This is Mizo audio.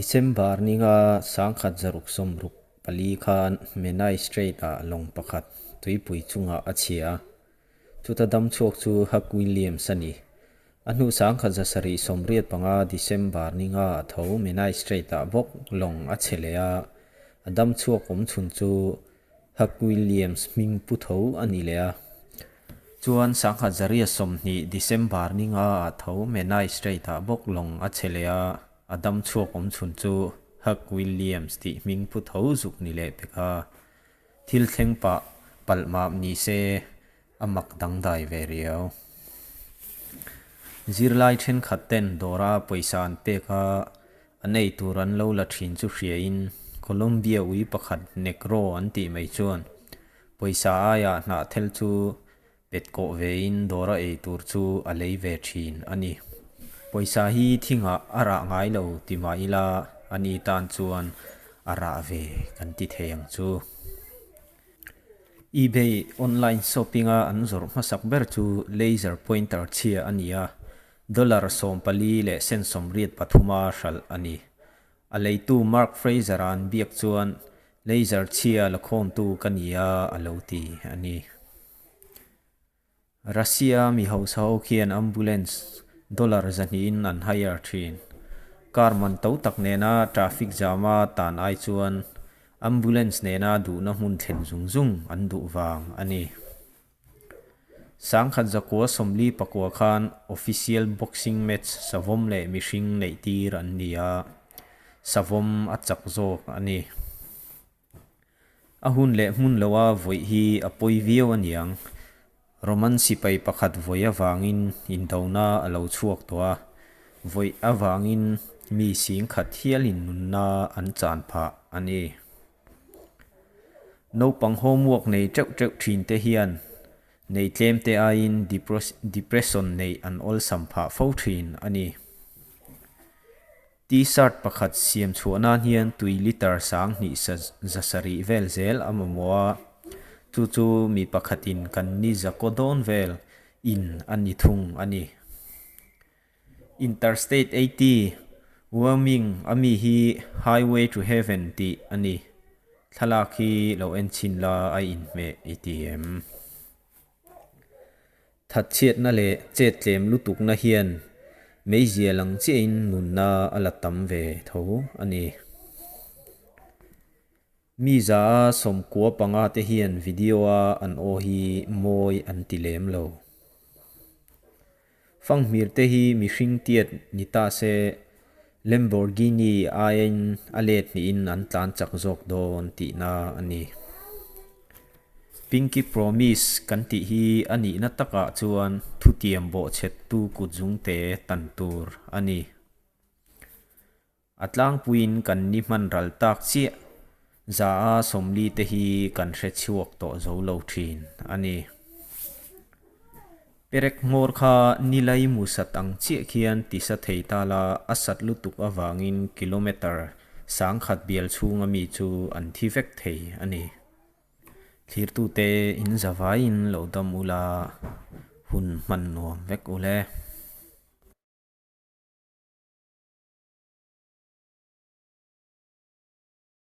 December ninga 1664 khan Menai Strait-ah lawng pakhat tuipui chungah a chhia a, chuta dam chhuak chu Hugh Williams a ni. A hnu 1785 December ninga a tho Menai Strait-ah bawk lawng a chhe leh a, a dam chhuak awm chhun chu Hugh Williams hming pu tho a ni leh a. Chuan 1920 December ninga a tho Menai Strait-ah bawk lawng a chhe leh a, a dam chhuak awm chhun chu Hugh Williams tih hming pu tho zuk ni leh pek a. Thil thleng pah palh mah ni se a mak dangdai ve riau. Zirlai thenkhat ten dawra pawisa an pek a, an ei tur an lo la thin chu hriain Colombia ui pakhat Negro an tih mai chuan pawisa aiah hnahthel chu pet kawh vein dawra ei tur chu a lei ve thin a ni. Pawisa hi thingah a rah ngai lo ti mah ila ani tan chuan a rah ve kan ti thei ang chu. Ebay online shopping-a an zawrh hmasak ber chu laser pointer chhia a ni a, dollar 14 leh cent 83-a hralh a ni. A leitu Mark Fraser-a an biak chuan laser chhia la khawmtu ka ni a a lo ti a ni. Russia mi hausa ho khian ambulance dollar zahnihin an hire thin. Car man to tak nena traffic jam-a tan ai chuan ambulance nena duhna hmun thlen zung zung an duh vang a ni. 1949 khan official boxing match savawm leh mihring neih tir an ni a, savawm a chak zawk a ni. A hun leh hmun loa vawih hi a pawi viau a niang. Roman sipai pakhat vawih avangin indona a lo chhuak tawh a, vawih avangin mi singkhat hialin nunna an chan phah a ni. Naupang homework nei teuh teuh thin te hian nei tlem te aiin depression neih an awlsam phah fo thin a ni. T-shirt pakhat siam chhuah nan hian tui litre 2170 vel zel a mamawh a, chu chu mi pakhatin kan ni zakaw dawn vel in a ni thung a ni. Interstate 80, Wyoming a mi hi Highway to Heaven tih a ni. Thlalak hi lo en chhin la a inhmeh i ti em? Thatchhiatna leh chet tlem lutukna hian meizia lang chiahin nunna a la tam ve tho a ni. Mi za a 95 te hian video-a an aw hi mawi an ti lem lo. Fanghmir te hi mihring tiat ni ta se Lamborghini aiin a let hnihin an tlan chak zawk dawn tihna a ni. Pinky Promise kan tih hi a nihna takah chuan thutiam bawhchhettu kutzungte tan tur a ni. A tlangpuiin kan ni hman ral tak chiah 40% te hi kan hre chhuak tawh zo lo thin a ni. Perek hmawr kha nilai mu sat ang chiah khian tisa thei ta la a sat lutuk avangin kilometre 1000 bial chhunga mi chu an thi vek thei a ni. Thlirtute in zavaiin lo dam ula hun hman nuam vek ule.